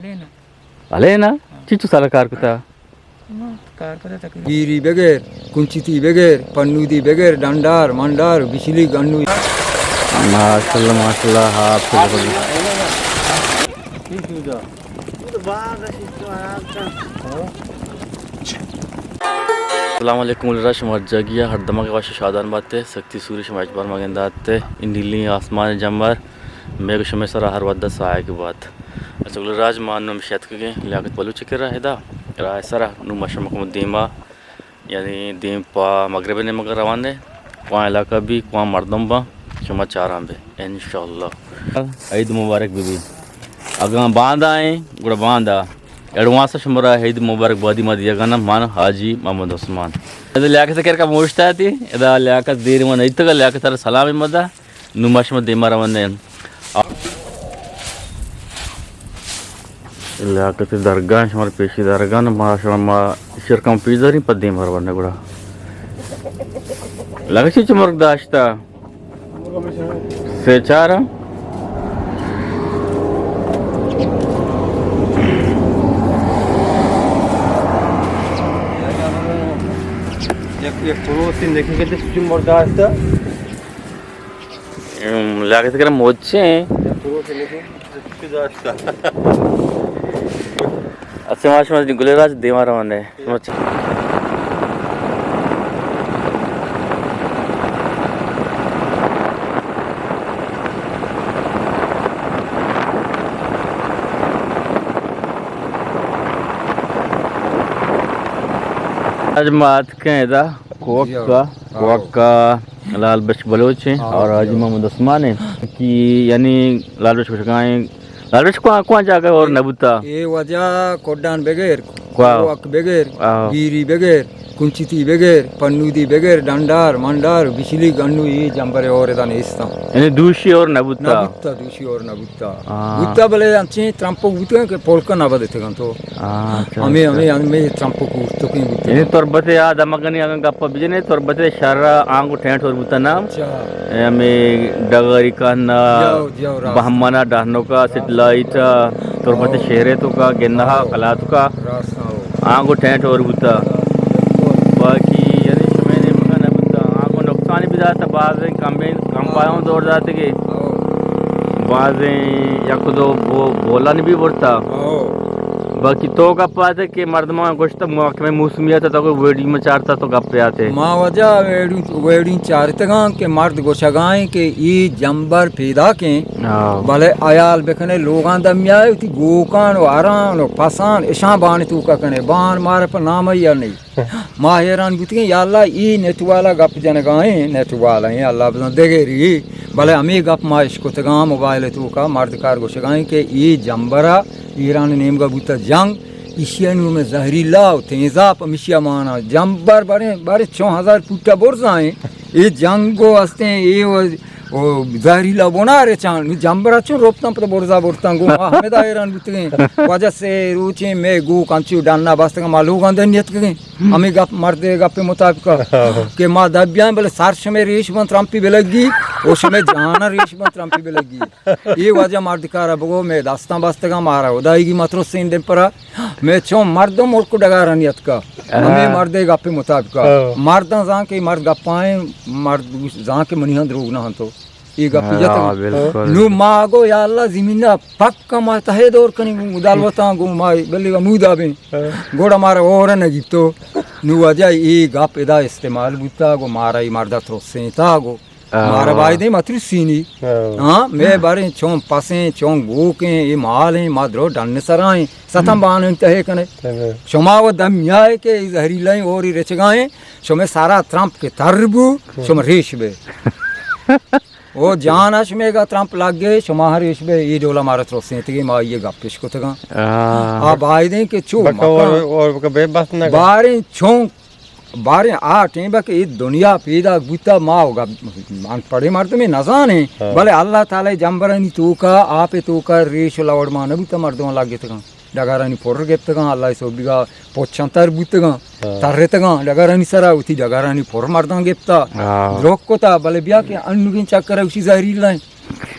ہلے نا؟ چی تو سال کار کتا؟ بیری بگر، کنچتی بگر، پنودی بگر، ڈنڈار، منڈار، بچلی گنو۔ ماشاءاللہ، ماشاءاللہ، ہاں، آپ سے زبردست۔ السلام علیکم، گل راج، شما ہر جاگہا ہر دمگ وش شادان باتے، سختی سوری شما اچ بار مگن داتے، ان نیلی آسمان جمبر، مئے گو شمئے سرا ہر وھد ءَ ساہگ بات۔ اچھا گل راج، ما نوں ہمیش اتکگیں لیاقت بلوچ ءِ کرا ادا، راہ ءِ سرا۔ نوں ما شما کمو دیما، یعنی دیم پہ مغرب ءِ نیمگ ءَ روان ایں۔ کواں علاقہ بی، کواں مردم باں، شما چاران بے انشاءاللہ۔ عید مبارک بہ بی۔ اگاں باندا ایں، گڑا باندا۔ ایڈوانس ءَ شمارا عید مبارک بادی ما دیگا نا، من حاجی محمد عثمان۔ ادا لیاقت ءِ کرا کمو اوشتاتی، ادا لیاقت دیر ما نیتگا، لیاقت ءَ را سلام مدا۔ نوں ما شما دیما روان ایں۔ لیاقت ءِ درگاہ، شمارا پیشی درگاہ، نوں ما شما، ما شرکم پیش داریں، پہ دیما روان ایں گڑا۔ لگا چی چی مرگ داشتا؟ سے چار ہم۔ یک، یک کروسیں دیکھیں کہ چی چی مرگ داشتا۔ ام، لیاقت ءِ کرا مچیں۔ اچھا، ما شما گل راج دیما روان ایں۔ اچ ما اتکیں ادا کوک ءَ، کوک ءَ۔ لال بخش بلوچ ایں اور حاجی محمد عثمان ایں کہ یعنی لال بخش گوشگا ایں، لال بخش کواں، کواں جاگہ ہور نہ بوتا؟ اے واجہ کڈان بگر، کواں؟ کوک بگر، بیری بگر، کنچتی بگر، پنودی بگر، ڈنڈار، منڈار، بچلی گنو، اے جمبر ہور ادا نیستاں۔ یعنی دوشی ہور نہ بوتا؟ نہ بوتا، دوشی ہور نہ بوتا۔ بوتا، بلے انچیں ترمپک بوتگاں کہ پولکا نہ بدتگاں تو۔ ہمے، ہمے، ہمے ترمپک بوتگیں بوتگاں۔ یعنی تربت ءَ آ دمگانی اگاں گپ بجنے، تربت ءِ شہر ءَ آنگو ٹینٹ ہور بوتا نا۔ اچھا۔ ہمے ڈگاری کہنا، بہمنا ڈہنوکا، سیٹلائٹ، تربت ءِ شہر ءِ توکا، گندہا، کلاتوکا۔ آنگو ٹینٹ ہور بوتا۔ باقی یعنی شمئے نیمگا نہ بوتا۔ آنگو نقصان بھی داتا، بازیں کمبیں، کمپاں دور داتگے۔ بازیں یک دو بو-، بولان بھی برتا۔ باقی تو گپ آتے کہ مردماں گوشت محکمہ موسمیات ءَ تو کوئی ویڈیو میں چارتا تو گپ آتے۔ ما واجہ ویڈیو، ویڈیو چارتگاں کہ مرد گوشگائیں کہ ای جمبر پیداکیں۔ بلے حیال بکنے لوگاں دمیائے وتی گوکان و ہران و پسان اشاں بان توکا کنے، بان مارا پہ نام یا نہیں۔ ما حیران بوتگیں، یا اللہ، ای نیٹ والا گپ جنگائیں، نیٹ والا ایں، اللہ بزن دگری، بلے ہمے گپ ما اشکتگاں موبائل توکا، مرد کار گوشگائیں کہ ای جمبرا ایران نیمگا بوتا جنگ، ایشی نور میں زہریلا و تیزاب ہمیشی مانا جمبر برے، برے چون ہزار پوٹا برزائیں، ای جنگو ہستیں، ای و او زہریلا بنارے چان، نی جمبرا چون روپتاں پدا برزا برتاں، گوں ما ہمدا حیران بوتگیں۔ واجہ سے روچیں مئے گوک انچو ڈنا بستگاں، ما لوگاں دنیتکگیں۔ ہمے گپ، مردے گپ مطابق کہ ما دبیاں، بلے سر شمے ریش بن ترمپی بلگی، او شمے جانا ریش بن ترمپی بلگی۔ اے واجہ مرد کارا بگو، مئے دستاں بستگاں، مارا ہدائیگی مترسین دیم پرا۔ مئے چون مردم ملک ڈگارانی اتکا۔ ہمے مردے گپ مطابق۔ مرداں زان کہ مرد گپائیں، مرد زان کہ منی ہاں دروگ نہ ہنتو۔ اے گپ جتگ۔ نو ما گو یا اللہ زمین ءَ پک ما تہے دور کنیں، گوں دلوتاں گوں ما بلے مودا بیں۔ گوڑا مارا اور نہ گیپتو۔ نو واجہ اے گپ ادا استعمال بوتا، گو مارا اے مردا ترسینتا گو۔ مارا بایدیں مترسینی۔ ہاں، مئے باریں چون پسیں، چون گوکیں، اے مالیں، ما درو ڈن سرائیں۔ ستم بانن تہے کنے۔ شما و دمیائے کہ اے زہریلائیں اوری رچگائیں، شمے سارا ترمپ کہ تر بو، شما ریش بے۔ او جان اش میگا ترمپ لگ گئے، شما ہر ایش بے، ای ڈولا مارا ترسینتگی، ما یہ گپ پیش کتگاں۔ آ بایدیں کہ چو بکا مکان اور، اور بکا بے بس نہ باریں چون، باریں آ ٹیم کہ ای دنیا پیدا بوتا، ما ہوگا من پڑے مردمے نزانے، بلے اللہ تعالی جمبرانی توکا، آپ توکا ریش و لوڑ ما نبوتا، مردم لگتگاں۔ ڈگارانی پر گپتگاں، اللہ سوبیگا پچاں تر بوتگاں، ترتگاں ڈگارانی سرا، وتی ڈگارانی پر مرداں گپتا، درک کتا، بلے بیا کہ انوگیں چکر اوشی زہریلائیں۔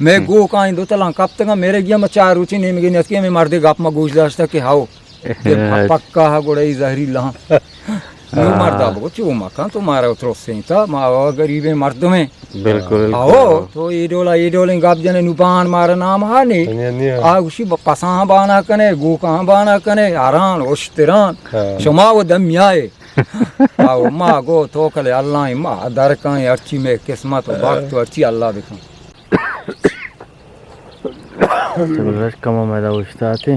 مئے گوکاں دو تلاں کپتگاں، میرے گیا ما چار روچی نیمگے نیتکی، ہمیں مردے گپ ما گوش داشتا کہ ہاو، پکا ہا گڑا ای زہری لہاں۔ نو مردا بگو چو مکن، تو مارا ترسیں تا، ما غریبیں مردمیں۔ بالکل، بالکل۔ آو، تو ای ڈولا، ای ڈولیں گپ جنے، نو بان مارا نام ہا نے۔ آ گوشی ب-، پساں بانا کنے، گوکاں بانا کنے، ہران، اشتران۔ شما و دمیائے۔ آو، ما گو توکل اللہ، ما درکاں، ہرچی مئے قسمت و بخت و ہرچی اللہ بکن۔ چلو، کمو میدا اوشتاتے۔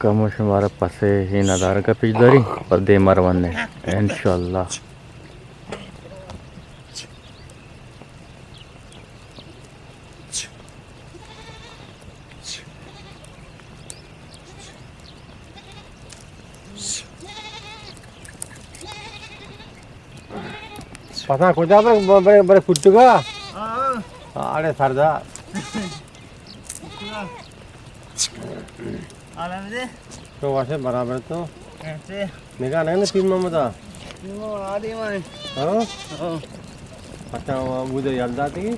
کمو شمارا پسے ہی ندارگا پیش داری، پر دے مرونے۔ انشاءاللہ۔ پساں کجا بر-، بر-، بر-، بر-، کٹگا؟ ہاں۔ آڑے سردار۔ حال دے۔ تو واسے برابر تو۔ کیسے؟ نگاہ نہیں نا پیر محمد آ؟ پیر محمد آ دے مانے۔ ہاں؟ ہاں۔ اچھا، وہ بودے یاد آتی؟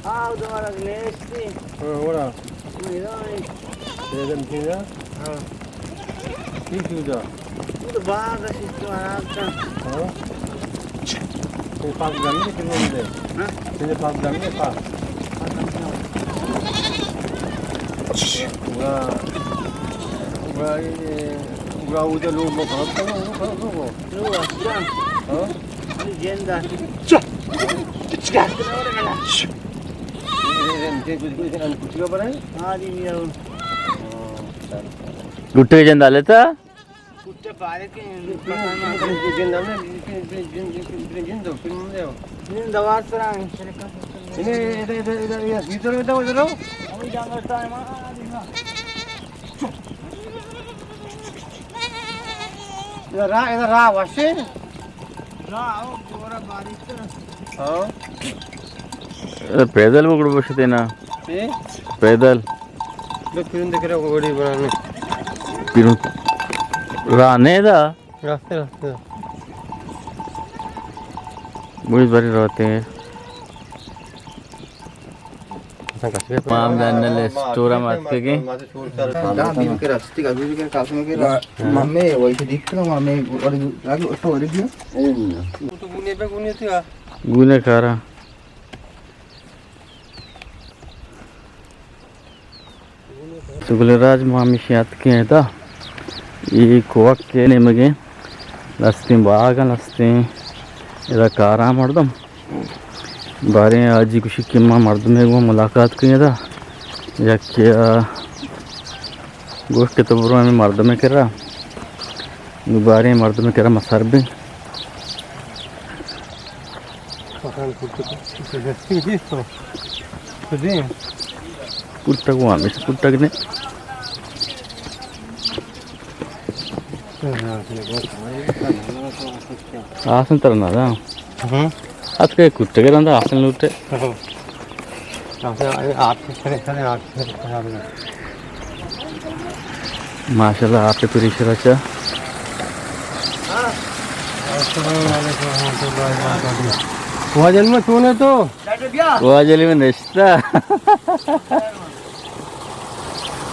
ہاں، وہ دوبارہ نیشتی۔ ہاں، وڑا۔ میرا ہے۔ یہ دن تھی نا؟ ہاں۔ ٹھیک ہو جا۔ تو باغ اش تو آرام تا۔ ہاں۔ تو پاک گرمی کے کلو دے۔ ہاں۔ تو پاک گرمی پاک۔ پورا، پورا یہ، پورا ادھر لوگ بہت کرو، وہ کرو، وہ۔ لو، اچھا۔ ہاں۔ جندا۔ چا۔ چا۔ یہ، یہ، یہ، یہ، یہ، یہ، یہ، یہ، ہاں جی، میرا۔ گٹے جندا لیتا؟ ادھر راہ، ادھر راہ وشے۔ ہاں۔ پیدل بگڑ بشتے نا۔ پیدل۔ پیرون دکھ رہا، گھوڑی بنانے۔ پیرون راہ نہیں دا۔ راستے، راستے۔ بڑی باری رہتے ہیں۔ مام دان نل اسٹور مات کے گئے۔ مامے وہی دیکھ کر مامے اور تو اور دیا۔ گونے کارا۔ گل راج ما ہمیشی اتکیں ادا، اے کوک ءِ نیمگیں لستیں باغ ءَ لستیں ادا کاراں مردم۔ باریں آجی گوشی کہ ما مردمے گوں ملاقات کیں ادا، یکے ءَ گوشت کہ تو برو ہمے مردمے کرا، نو باریں مردمے کرا ما سر بیں۔ کٹگ وان، ہمیش کٹگ نے۔ آسن ترنا دا۔ ہاں۔ اتکے کٹگ رندا آسن لوٹے۔ ہاں۔ ماشاءاللہ، آپ پریشر اچھا۔ السلام علیکم ورحمۃ اللہ وبرکاتہ۔ واجل میں چونے تو؟ واجل میں نشتا۔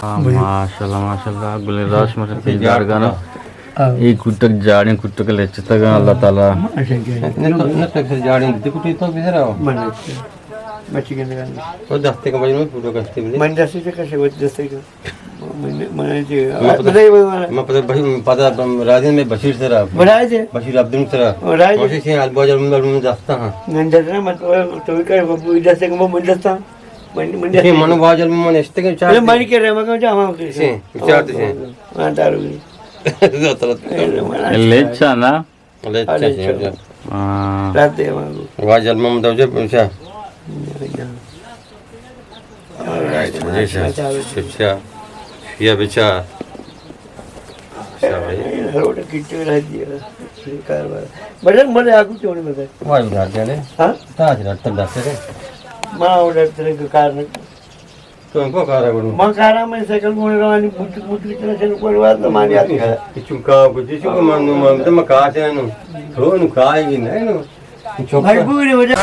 ہاں، ماشاءاللہ، ماشاءاللہ، گلیں راش ماشاءاللہ، پیش دارگانا۔ اے کٹک جاڑیں کٹک لچتگاں، اللہ تعالیٰ۔ نہ تو، نہ تو جاڑیں کٹک تو بزرا۔ من بچی گندگان۔ او دستے کا بجن میں فوٹو کشتے بلے۔ من دستے سے کشے، وہ دستے کا۔ من، من جی، ما پتہ، بتائی وہ والا۔ ما پتہ بھائی، پتہ راجن میں بشیر سرا۔ بڑھائے تھے۔ بشیر عبدالم سرا۔ بڑھائے تھے۔ وشی سے الباجر من دستا ہاں۔ من دستا، من تو، تو کر، وہ دستے کا من دستا۔ من، من دستے۔ من واجل من اشتگے چار۔ من کے رہا، مگر جا ہم۔ سے، چار سے۔ ہاں، دارو۔ لیچا نا؟ لیچا۔ ہاں۔ واجل محمد اوجے پوچھا۔ اچھا، اچھا۔ یا بچا۔ اچھا بھائی۔ روڈ کیتے رہ دیا۔ کاروبار۔ بڑے منے آگو چوڑے میں۔ واجل ڈاکٹر نے۔ ہاں؟ تا ڈاکٹر ڈاکٹر ہے۔ ما ڈاکٹر کے کار نہیں۔ تو ان کو کارا کروں۔ ما کارا میں سائیکل کو روانی بوت بوت کتنا چلو کوئی بات تو مانی آتی ہے۔ چونکا کو جی چونکا مان نو مان تو ما کار سے نو۔ تو نو کار ہی نہیں نو۔ مجبور ہو جا۔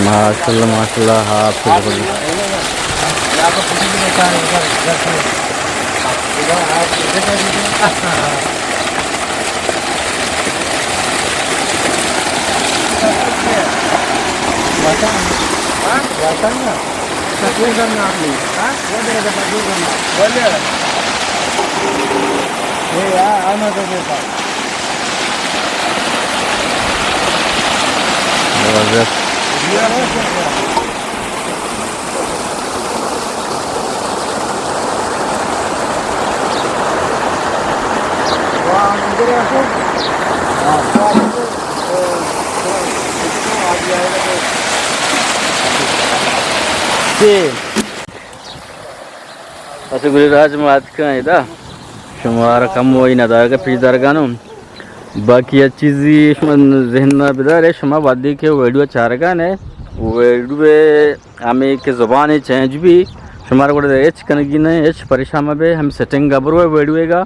ماشاءاللہ، ماشاءاللہ، ہاں، بالکل۔ زبردست۔ اسہ گلی راج ما اتکاں ادا، شمارا کم وئی ندارگا پیش دارگانوں۔ باقی یک چیزی شما ذہن ءَ بدارے، شما وھدے کہ ویڈیو چارگا نے، ویڈیو ہمے کہ زبان چینج بی، شمارا گڑا ہچ کنگی نہ، ہچ پریشان مہ بے، ہم سیٹنگ ءَ برو ویڈیو گا،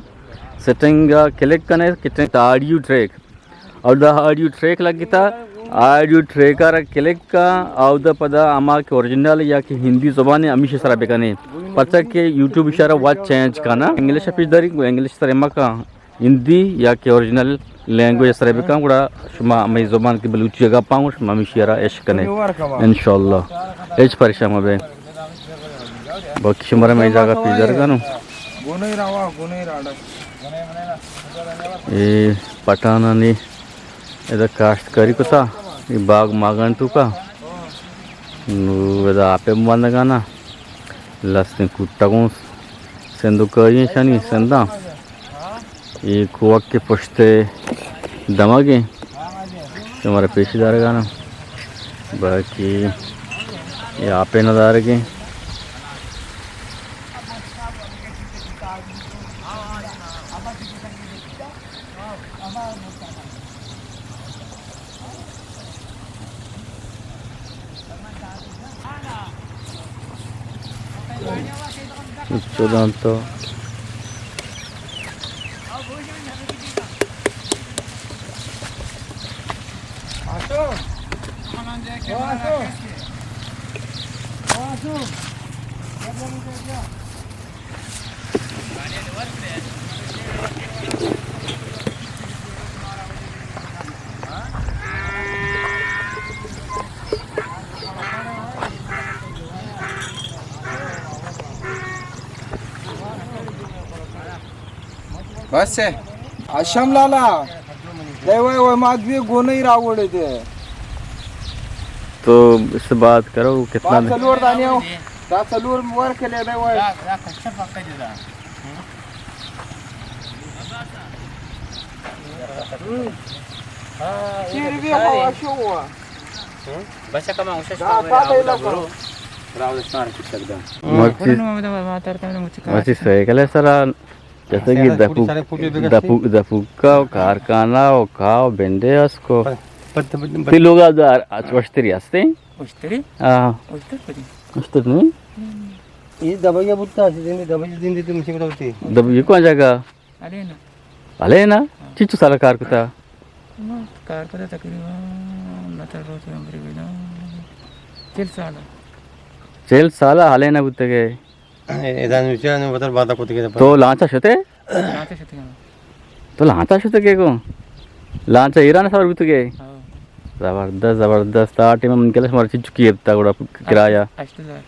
سیٹنگ ءَ کلک کنے، کٹنگ تا آڈیو ٹریک، اور دا آڈیو ٹریک لگتا، آڈیو ٹریک ءَ را کلک کا، اور دا پدا ہما کہ اوریجنل یا کہ ہندی زبان ہے، ہمیشی سرا بکنے، پرچا کہ یوٹیوب اشارہ وت چینج کنا، انگلش پیش داری، انگلش سرا مکا۔ ہندی یا کہ اوریجنل لینگویج سرا بکن، گڑا شما ہمے زبان کہ بلوچی ءَ گپاں، شما ہمیشی ءَ را اش کنے انشاءاللہ۔ ہچ پریشان مہ بے۔ باقی شمارا ہمے جاگہ پیش دارگانوں۔ اے پٹانانی ادا کاشتکاری کتا، اے باغ ماگان توکا۔ نو ادا آپے بندگانا، لستیں کوٹا گوں سندوکائی شانی سنداں۔ اے کوک کے پشت دمگیں، شمارا پیش دارگانا۔ باقی اے آپے ندارگیں۔ چودان تو۔ بس ہے۔ ہاشم لالا، دے وے وے ما دوی گونئی راوڑے دے۔ تو اس سے بات کرو، کتنا دے؟ سلور دانی ہو۔ دا سلور ور کے لے دے وے۔ دا، دا کچا پکا جدا۔ چیر بھی ہوا شو ہوا۔ بچا کما اوشش دا، کرو، دا، دا، راو دا برو۔ راو دا سان کچھ تک دا۔ مرچی، مرچی سائیکل ہے سرا۔ جیسے کہ دپوک، دپوک، دپوکا و کارخانہ و کاو بندے اس کو۔ تی لوگا دا اشتری ہستے؟ اشتری؟ ہاں۔ اشتر کدی؟ اشتر نہیں؟ یہ دبئی بوتا، زندگی دبئی زندگی تو مجھے بتاتی۔ دبئی کون جگہ؟ علینا۔ علینا؟ ہاں۔ چیچو سال کار کتا؟ ما کار کتا تقریباً نتر روچ عمری بنا چل سال۔ چل سال علینا بوتگے؟ ادا نوچا نو بدل باتا کتگے۔ تو لانچا شتے؟ لانچا شتے۔ تو لانچا شتے کے کو؟ لانچا ایران سوار بوتگے؟ ہاں۔ زبردست، زبردست۔ آ ٹیم من کلش مارچی چکی ابتا گڑا کرایہ۔ اشت ہزار۔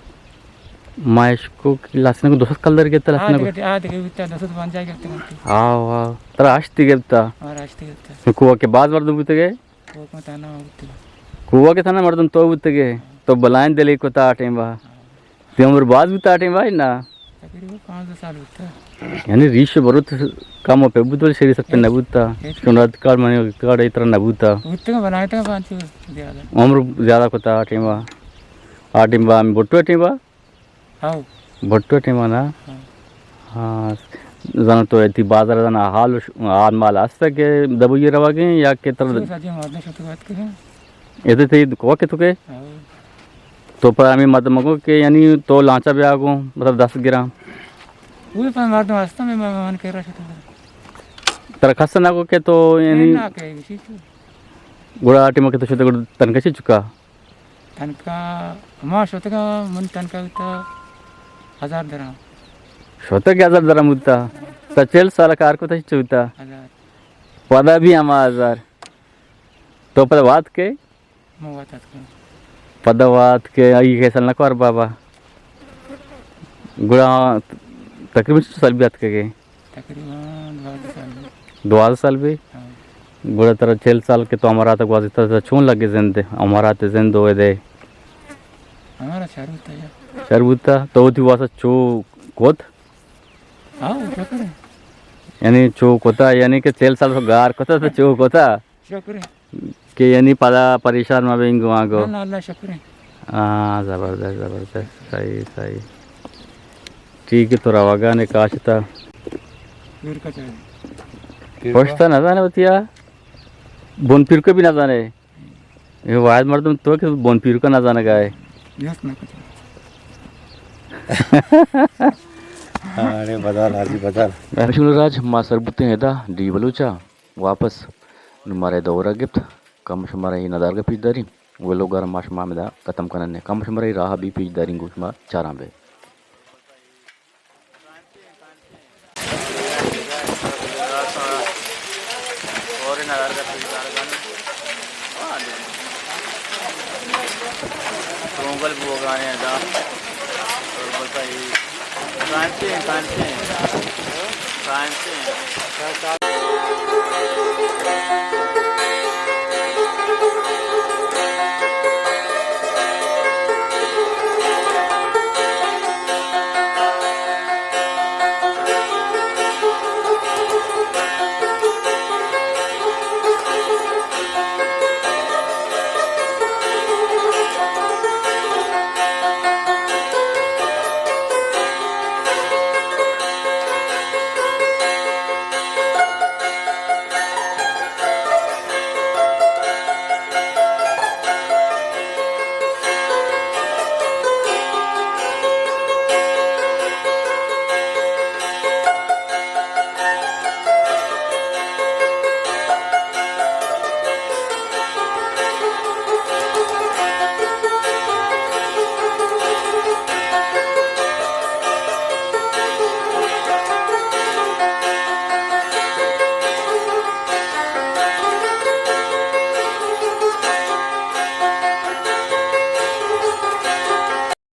ما اشکو کہ لسنکو دو سد کلدار گپتا، ہاں، لسنکو۔ دگہ، ہاں، دگہ بیتا، دو سد پنجاہ گپتا۔ ہاں، واہ۔ ترا اشتی گپتا؟ ہاں، اشتی گپتا۔ کوہ کے باز مردم بوتگے؟ کوہ کے تنا بوتگے۔ کوہ کے تنا مردم تو بوتگے؟ تو بلائیں دلی کتا آ ٹیم با۔ ہاں۔ تی عمر باز بوتا آ ٹیم با نا؟ تقریباً پانزدہ سال بوتا۔ یعنی ریش بروت کم و پہ بوت، ولی شری سب پہ نہ بوتا۔ ہیچ۔ شنرات کار منے کار اترا نہ بوتا۔ بوتا بلائیں تا پانچ زیادہ۔ عمر زیادہ کتا آ ٹیم با۔ آ ٹیم با ہم بھٹو ٹیم با؟ ہاں۔ بھٹو ٹیم با نا؟ ہاں۔ ہاں۔ زانو تو ایتی بازار زانا حال، حال مال ہستا کہ دبوی رواگیں یا کہ تر؟ سو ساجی مردم شتو بات کریں۔ ایدے تی کوہ کے تو کے؟ ہاں۔ تو پر ہمیں مردم کو کہ یعنی تو لانچا بیا گو، مطلب دس گرام۔ وہ پر مردم ہستا میں، میں من کرا شتو۔ تر خاص نہ کو کہ تو یعنی نہ کہ اسی چو۔ گڑا آ ٹیم کہ تو شتے گڑا تنکشی چکا؟ تنکا، ما شتگا، من تنکا بوتا ہزار درہم۔ شتگ ہزار درہم بوتا؟ تا چل سال کار کتا چی بوتا؟ ہزار۔ پدا بھی ہما ہزار۔ تو پدا وات کے؟ ما وات اتکا۔ پدا وات کے، ای کیسل نکوار بابا۔ گڑا تقریباً چو سال بھی اتکگے؟ تقریباً دوازدہ سال بی۔ دوازدہ سال بی؟ ہاں۔ گڑا ترا چل سال کہ تو امارات گوازی، ترا چون لگے زند، امارات زند ہوئے دے؟ ہمارا شر بوتا یا؟ شر بوتا؟ تو وتی واسطہ چو کت؟ ہاں، شکر ہے۔ یعنی چو کتا، یعنی کہ چل سال تو گار کتا تو چو کتا؟ شکر ہے۔ کہ یعنی پدا پریشان مہ بیں گوں آگو۔ نہ، نہ، اللہ شکر ہے۔ ہاں، زبردست، زبردست، صحیح، صحیح۔ ٹھیک ہے، تو روگا نے کاشتا۔ پیر کا چاہے۔ پشتا نہ زانے بتیا۔ بن پیر کو بھی نہ زانے۔ یہ واحد مردم تو کہ بن پیر کو نہ زانے گائے۔ یس نہ کچھ۔ ہاں، ارے بدل، حاجی بدل۔ مشہور راج ما سر بوتے ہیں دا ڈی بلوچا۔ واپس نوں مارا دورہ گپت، کم شمارا اے ندارگ ءَ پیش داریں، ولوگ ءَ را ما شما ہمدا ختم کنن۔ کم شمارا اے راہ ءَ بی پیش داریں، گوں شما چاراں بے۔ ترونگل بوگانے ادا۔ تربت ءَ اے کانچیں، کانچیں، کانچیں۔